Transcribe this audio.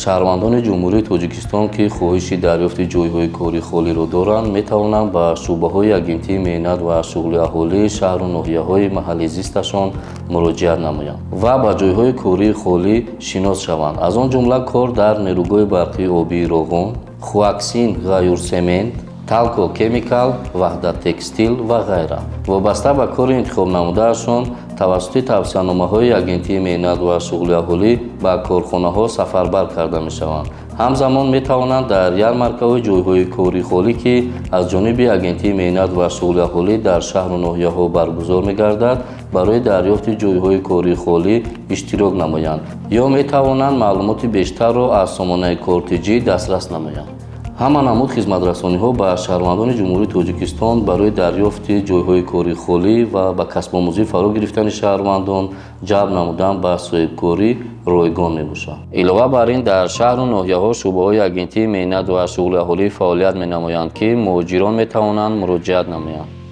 Шаҳрвандони Ҷумҳурии Тоҷикистон, ки хоҳиши дарёфти ҷойҳои кори холиро доранд, метавонанд ба шӯъбаҳои Агентии меҳнат ва шуғли аҳолии шаҳру ноҳияҳои маҳалли зисташон муроҷиат намоянд ва ба ҷойҳои кории холӣ шинос шаванд. Аз он ҷумла кор дар нерӯгоҳи барқии обии Роғун, Хуаксин Ғаюрсемент, Талко Кемикал, Ваҳдат Текстил ва ғайра. Вобаста ба кори интихобнамудаашон тавассути тавсияномаҳои Агентии меҳнат ва шуғли аҳолӣ ба корхонаҳо сафарбар карда мешаванд. Ҳамзамон метавонанд дар ярмаркаҳои ҷойҳои кори холӣ, ки аз ҷониби Агентии меҳнат ва шуғли аҳолӣ дар шаҳру ноҳияҳо баргузор мегардад, барои дарёфти ҷойҳои кори холӣ иштирок намоянд ё метавонанд маълумоти бештарро аз сомонаи Кортиҷӣ дастрас намоянд. Ҳама намуд хизматрасониҳо ба шаҳрвандони Ҷумҳурии Тоҷикистон барои дарёфти ҷойҳои кори холӣ ва ба касбомӯзӣ фаро гирифтани шаҳрвандон, ҷалб намудан ба соҳибкорӣ ройгон мебошад. Илова бар ин, дар шаҳру ноҳияҳо шӯъбаҳои Агентии меҳнат ва шуғли аҳолӣ фаъолият менамоянд, ки муҳоҷирон метавонанд муроҷиат намоянд.